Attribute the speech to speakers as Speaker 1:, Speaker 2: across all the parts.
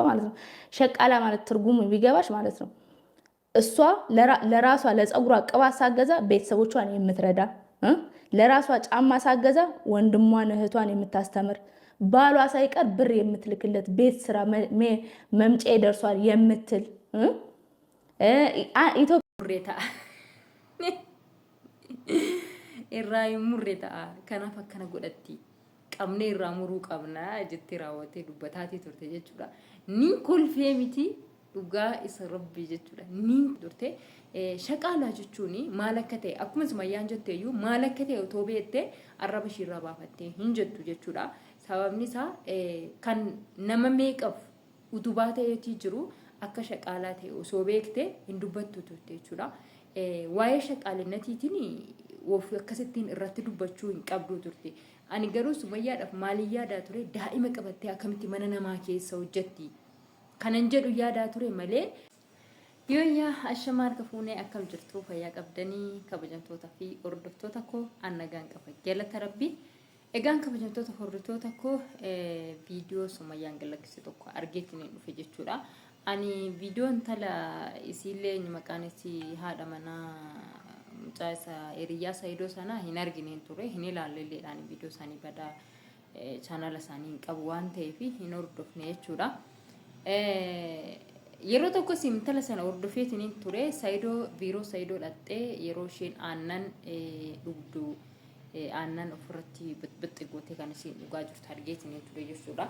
Speaker 1: ማለት ነው። ሸቃላ ማለት ትርጉሙ ቢገባሽ ማለት ነው። እሷ ለራሷ ለፀጉሯ ቅባት ሳገዛ ቤተሰቦቿን የምትረዳ፣ ለራሷ ጫማ ሳገዛ ወንድሟን እህቷን የምታስተምር፣ ባሏ ሳይቀር ብር የምትልክለት፣ ቤት ስራ መምጫ ደርሷል የምትል
Speaker 2: Murree ta'a. Irraa hin murre ta'a. Kanaaf akkana godhatti. Qabnee irraa muruu qabna jettee raawwattee dubbataatii turte jechuudha. Niin kolfee miti, dhugaa isa rabbii jechuudha. Niin turte shaqaalaa jechuun maal akka ta'e, akkuma Sumayyaan jette iyyuu, maal akka ta'e otoo beektee arraba ishiirraa baafattee hin jettu jechuudha. Sababni isaa kan nama meeqaf utubaa ta'eetii jiru akka shaqaalaa ta'e osoo beekte hin dubbattu turte jechuudha. Waa'ee shaqaalinatiitiin of akkasittiin irratti dubbachuu hin qabdu turte. Ani garuu Sumayyaadhaaf maaliin yaadaa ture? Daa'ima qabattee akkamitti mana namaa keessa hojjetti kanan jedhu yaadaa ture malee. Yooyyaa, ashamaa, harka fuunee, akkam jirtu? Fayyaa qabdanii? Kabajamtoota fi hordoftoota koo, an nagaan qaba, galata rabbii. Egaan kabajamtoota hordoftoota koo, viidiyoo Sumayyaan galakkise tokko argeetiin hin dhufe jechuudha. Ani viidiyoo intala isiillee maqaan isii haadha manaa mucaa isa hiriyyaa Saayidoo sana hin argine hin ture, hin ilaallelleedhaan. Viidiyoo isaanii badaa chaanala isaanii hin qabu waan ta'eef hin hordofne jechuudha. Yeroo tokkos intala sana hordofeetiin ture. Saayidoo biiroo Saayidoo dhaxxee yeroo isheen aannan dhugdu, aannan ofirratti bixbixxi gootee kan isheen dhugaa jirtu argeetiin ture jechuudha.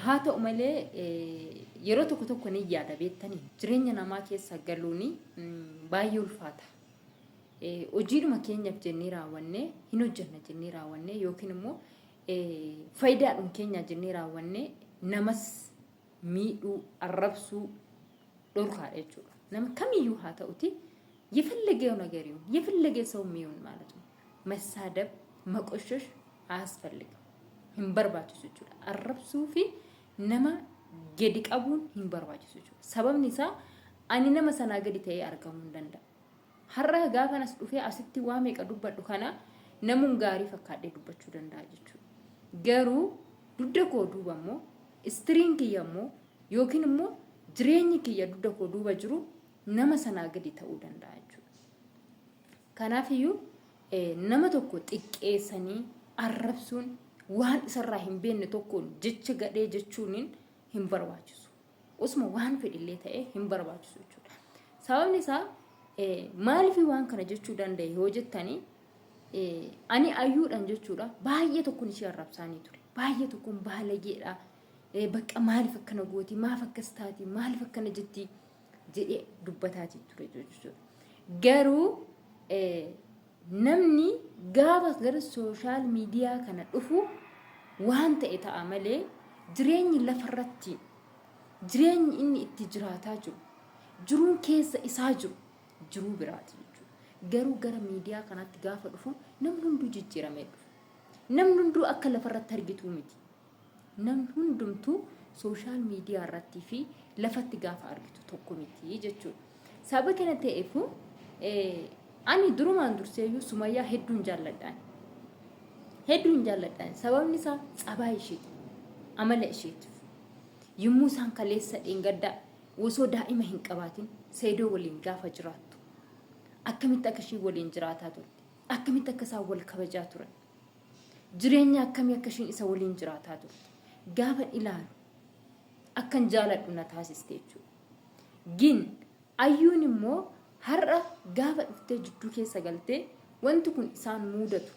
Speaker 2: Haa ta'u malee, yeroo tokko tokko ni yaada, beektanii, jireenya namaa keessa galuun baay'ee ulfaata. Hojiidhuma keenyaaf jennee raawwannee hin hojjenna jennee raawwannee, yookiin immoo faayidaadhuma keenyaa jennee raawwannee, namas miidhuu, arrabsuu dhorkaadha jechuudha. Nama kamiyyuu haa ta'uti, የፈለገው ነገር ይሁን፣ የፈለገ ሰውም ይሁን ማለት ነው። መሳደብ መቆሸሽ አያስፈልግም። Hin barbaachisu jechuudha. Arrabsuu fi nama gadi qabuun hin barbaachisu jechuudha. Sababni isaa ani nama sanaa gadi ta'ee argamuu hin danda'a. Har'a gaafa as dhufee asitti waa meeqa dubbadhu kana namuun gaarii fakkaadhee dubbachuu danda'a jechuudha. Garuu dugda koo duuba immoo istiriin kiyya immoo yookiin immoo jireenyi kiyya dugda koo duuba jiru nama sanaa gadi ta'uu danda'a jechuudha. Kanaafiyyuu nama tokko xiqqeessanii arrabsuun, waan isarraa hin beekne tokkoon jecha gadhee jechuun hin barbaachisu. Osuma waan fedhillee ta'e hin barbaachisu jechuudha. Sababni isaa maaliif waan kana jechuu danda'e yoo jettanii, ani ayyuudhaan jechuudha baay'ee tokkoon ishee arrabsaanii ture. Baay'ee tokkoon baalageedha. Bakka maaliif akkana gooti? Maaf akkas taati? Maaliif akkana jetti? Jedhee dubbataatii ture jechuudha. Garuu namni gaafa gara social media kana dhufu waan ta'e ta'a malee, jireenyi lafarratti, jireenyi inni itti jiraataa jiru, jiruun keessa isaa jiru jiruu biraati jechuudha. Garuu gara miidiyaa kanaatti gaafa dhufu namni hunduu jijjiiramee dhufa. Namni hunduu akka lafarratti argituu miti. Namni hundumtuu social media irrattii fi lafatti gaafa argitu tokko miti jechuudha. Sababa kana ta'eefu ani durumaan durseeyyuu Sumayyaa hedduun jaalladhaan. Hedduun jaalladhaan. Sababni isaa tsabaa isheeti. Amala isheetiif. Yommuu isaan kaleessa dheengaddaa osoo daa'ima hin qabaatin Seedoo waliin gaafa jiraattu, akkamitti akka ishiin waliin jiraataa turte, akkamitti akka isaan wal kabajaa turan, jireenya akkamii akka ishiin isa waliin jiraataa turte gaafa ilaalu akkan jaaladhu na taasiste jechuudha. Gin ayyuun immoo har'a gaafa dhuftee jidduu keessa galtee wanti kun isaan muudatu,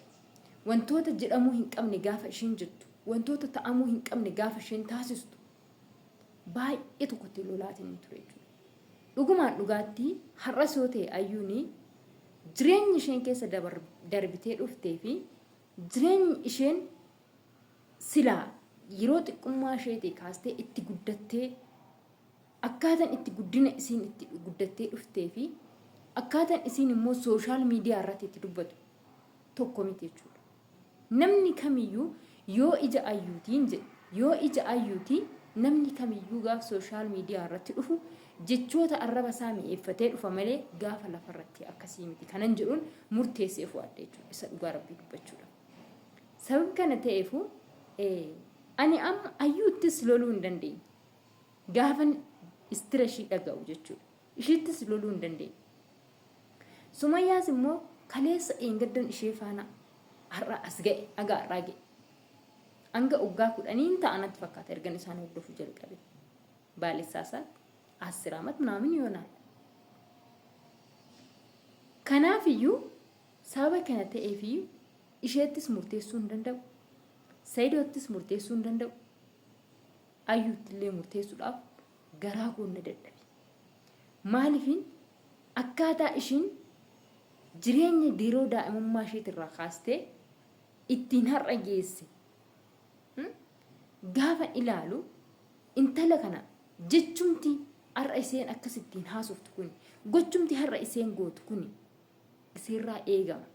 Speaker 2: wantoota jedhamuu hin qabne gaafa ishiin jettu, wantoota ta'amuu hin qabne gaafa isheen taasistu, baay'ee tokkotti lolaatiin ture jechuudha. Dhugumaan dhugaatti har'as yoo ta'e, ayyuun jireenyi isheen keessa darbitee dhuftee fi jireenyi isheen silaa yeroo xiqqummaa isheetii kaastee itti guddattee, akkaataan itti guddina isiin itti guddattee dhuftee fi akkaataan isiin immoo social media irratti itti dubbatu tokko miti jechuudha. Namni kamiyyuu yoo ija ayyuutiin jedhe, yoo ija ayyuutii, namni kamiyyuu gaafa social media irratti dhufu jechoota arraba isaa mi'eeffatee dhufa malee gaafa lafarratti akkasii miti kanan jedhuun murteessee fu'adhe jechuudha, isa dhugaa rabbii dubbachuudha. Sababa kana ta'eefu ani amma ayyuuttis loluu hin dandeenye. Gaafan istira ishii dhaga'u jechuudha. Ishiittis loluu hin dandeenye. Sumayyaas immoo kaleessa eengaddan ishee faana har'a as ga'e haga har'aa ga'e. Hanga waggaa kudhaniin ta'a natti fakkaata ergan isaan hordofuu jalqabe. Baalessaa isaa asir amat ምናምን ይሆናል። Kanaaf iyyuu sababa kana ta'eef iyyuu isheettis murteessuu hin danda'u. Sayidoottis murteessuu hin danda'u. Ayyuutti illee murteessuudhaaf garaa koon na dadhabe. Maaliifin akkaataa ishiin jireenya diroo daa'imummaa isheetirraa kaastee ittiin har'a geesse gaafa ilaalu intala kana jechumti har'a isheen akkasittiin haasoftu kuni gochumti har'a isheen gootu kuni iseerraa eegama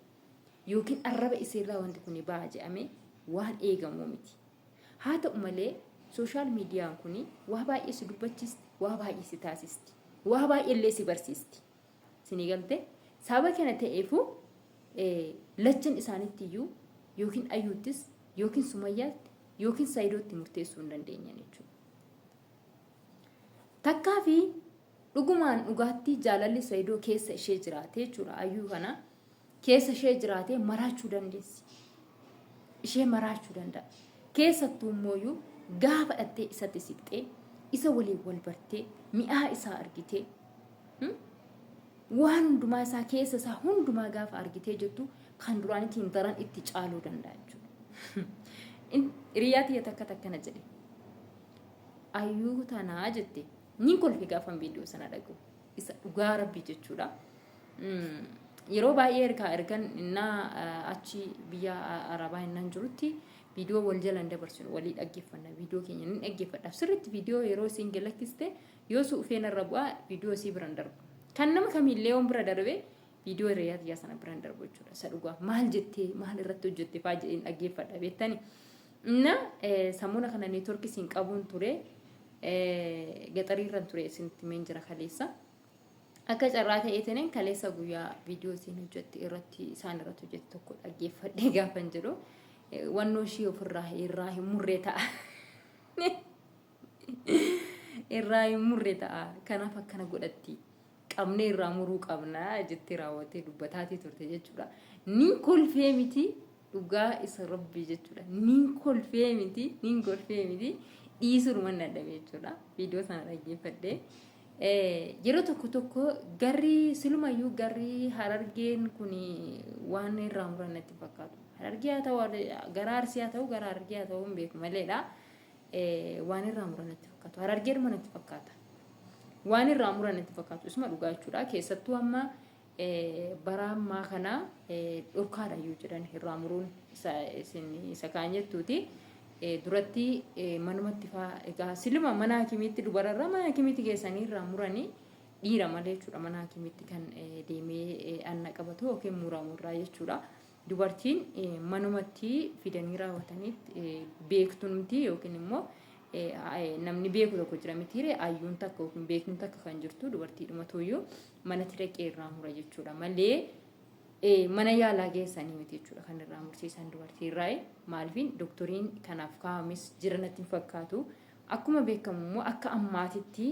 Speaker 2: yookiin arraba iseerraa wanti kuni ba'a jedhamee waan eegamuu miti. Haa ta'u malee social miidiyaan kuni waa baay'ee si dubbachiisti, waa baay'ee si taasisti, waa baay'ee illee si barsiisti. Sinii galtee sababa kana ta'eefu lachan isaanitti iyyuu yookiin ayyuuttis yookiin sumayyaatti yookiin saayidootti murteessuu hin dandeenyan jechuudha. Takkaa fi dhugumaan dhugaatti jaalalli saayidoo keessa ishee jiraate jechuudha. Ayyuu kana keessa ishee jiraate maraachuu dandeessi. Ishee maraachuu danda'a. Keessattuu immoo gaafa dhattee isatti siqxee isa waliin wal bartee mi'aa isaa argitee waan hundumaa isaa keessa isaa hundumaa gaafa argitee jettu kan duraanitiin daran itti caaluu danda'a jechuudha. Hiriyaa tiyya takka takkana jedhe. Ayyuu tanaa jette. Niin kolfe gaafan viidiyoo sana dhaga'u. Isa dhugaa rabbii jechuudha. Yeroo baay'ee ergaa ergan innaa achi biyya Arabaa innaan jirutti viidiyoo wal jalaan dabarsinu walii dhaggeeffanna. Viidiyoo keenya ni dhaggeeffadha. Sirriitti viidiyoo yeroo isiin galakkiste yoo su ufeen irra bu'aa viidiyoo isii biran darbu. Kan nama kamiillee yoon bira darbe viidiyoo hiriyaa tiyyaa sana biran darbu jechuudha. Isa dhugaa maal jettee maal irratti hojjette fa'aa jedheen dhaggeeffadha beektani. Inna sammuna kana neetworkii siin qabuun ture gaxariirran ture isinitti meen jira kaleessa. Akka carraa ta'eetiin kaleessa guyyaa viidiyoo isiin hojjette irratti isaan irratti hojjette tokko dhaggeeffadhee gaafan jedhu wannoo ishii ofirraa irraa hin murree ta'a. Irraa hin murre ta'a. Kanaaf akkana godhatti. Qabnee irraa muruu qabna jettee raawwattee dubbataatii turte jechuudha. Niin kolfee miti dhugaa isa rabbii jechuudha. Niin kolfee miti niin kolfee miti dhiisuudhuma dadhabe jechuudha. Viidiyoo sana dhaggeeffadhee. Yeroo tokko tokko garri silumayyuu garri harargeen kun waan irraa muran natti fakkaatu. Harargee haa ta'u gara Arsii haa ta'u gara Harargee haa ta'u hin beeku maleedha. Waan irraa muran natti fakkaatu. Harargeedhuma natti fakkaata. Waan irraa muran natti fakkaatu. Isuma dhugaa jechuudha. Keessattuu amma bara ammaa kana dhorkaadha iyyuu jedhan irraa muruun isa kaan jettuuti. Duratti manumatti faa egaa siluma mana hakimiitti dubararraa mana hakimiitti geessanii irraa muranii dhiira malee jechuudha mana hakimiitti kan deemee anna qabatu yookiin muramu irraa jechuudha. Dubartiin manumatti fidanii raawwatanii beektumti yookiin immoo namni beeku tokko jira mitiire ayyuun takka yookiin beektuun takka kan jirtu dubartiidhumatuyyuu manatti dhaqee irraa mura jechuudha malee mana yaalaa geessanii miti jechuudha kan irraa mursiisan dubartii irraa maaliifin doktoriin kanaaf kaa'ames jira natti hin fakkaatu. Akkuma beekamu immoo akka ammaatitti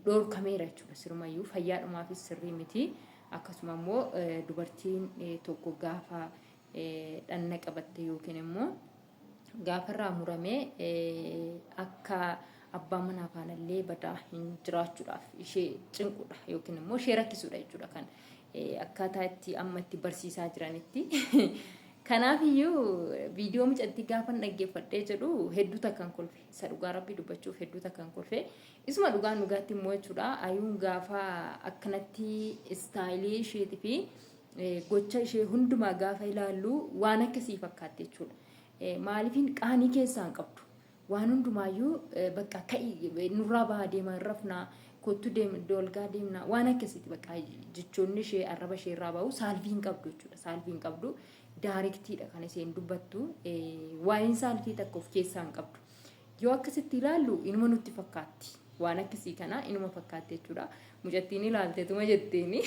Speaker 2: dhoorkameera jechuudha sirumayyuu fayyaadhumaafis sirrii miti. Akkasuma immoo dubartiin tokko gaafa dhanna qabatte yookiin immoo gaafa irraa muramee akka abbaa manaa faanallee badaa hin jiraachuudhaaf ishee cinqudha yookiin immoo ishee rakkisudha jechuudha kan akkaataa itti amma itti barsiisaa jiranitti. Kanaaf iyyuu viidiyoo mucattii gaafan dhaggeeffadhee jedhu hedduu takkan kolfe. Isa dhugaa rabbii dubbachuuf hedduu takkan kolfe. Isuma dhugaan dhugaatti immoo jechuudha. Ayuun gaafa akkanatti istaayilii isheetii fi gocha ishee hundumaa gaafa ilaallu waan akkasii fakkaatti jechuudha. Maaliifin qaanii keessaa hin qabdu. Waan hundumaayyuu bakka ka'i nurraa bahaa deemaa hin rafnaa kottu dolgaa deemnaa waan akkasiiti bakka jechoonni ishee arraba ishee irraa bahu saalfii hin qabdu jechuudha. Saalfii hin qabdu. Daarektiidha kan isheen dubbattu. Waa'een saalfii takka of keessaa hin qabdu. Yoo akkasitti ilaallu inuma nutti fakkaatti. Waan akkasii kana inuma fakkaatti jechuudha. Mucattiin ilaalteetuma jetteeni.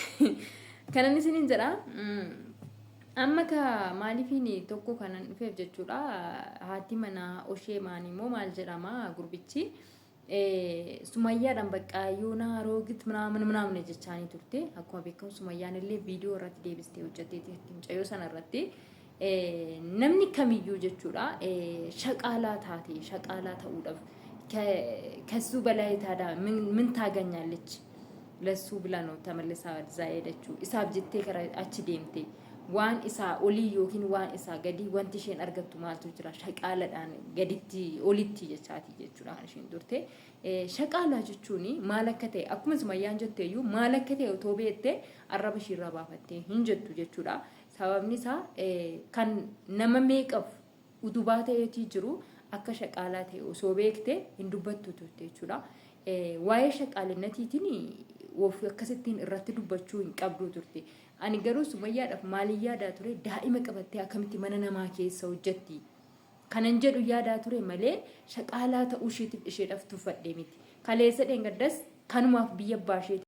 Speaker 2: Kanan isiniin jedha. Amma ka maaliifiin tokko kanan dhufeef jechuudha. Haati manaa oshee maan immoo maal jedhama gurbichi. Sumayyaadhaan baqqaa yoonaa aroogit minaamin minaamne jechaanii turte. Akkuma beekamu Sumayyaan illee viidiyoo irratti deebistee hojjetteeti mucayyoo sana irratti. Namni kamiyyuu jechuudha shaqaalaa taate shaqaalaa ta'uudhaaf ከሱ በላይ ታዲያ ምን ታገኛለች? ለሱ ብላ ነው ተመልሳ እዛ ሄደችው። isaaf jettee kara achi deemte. Waan isaa olii yookiin waan isaa gadii wanti isheen argattu maaltu jira shaqaaladhaan gaditti olitti jechaati jechuudha kan isheen turte. Shaqaalaa jechuun maal akka ta'e akkuma Sumayyaan jetteeyyuu maal akka ta'e otoo beekte arraba ishiirraa baafattee hin jettu jechuudha. Sababni isaa kan nama meeqaaf utubaa ta'eetii jiru akka shaqaalaa ta'e osoo beekte hin dubbattu turte jechuudha. Waa'ee shaqaalinatiitiin akkasittiin irratti dubbachuu hin qabdu turte. Ani garuu Sumayyaadhaaf maaliin yaadaa ture, daa'ima qabattee akkamitti mana namaa keessa hojjetti kanan jedhu yaadaa ture malee shaqaalaa ta'uu isheetiif isheedhaaf tuffadhee miti. Kaleessa dheengaddas kanumaaf biyya abbaa isheetii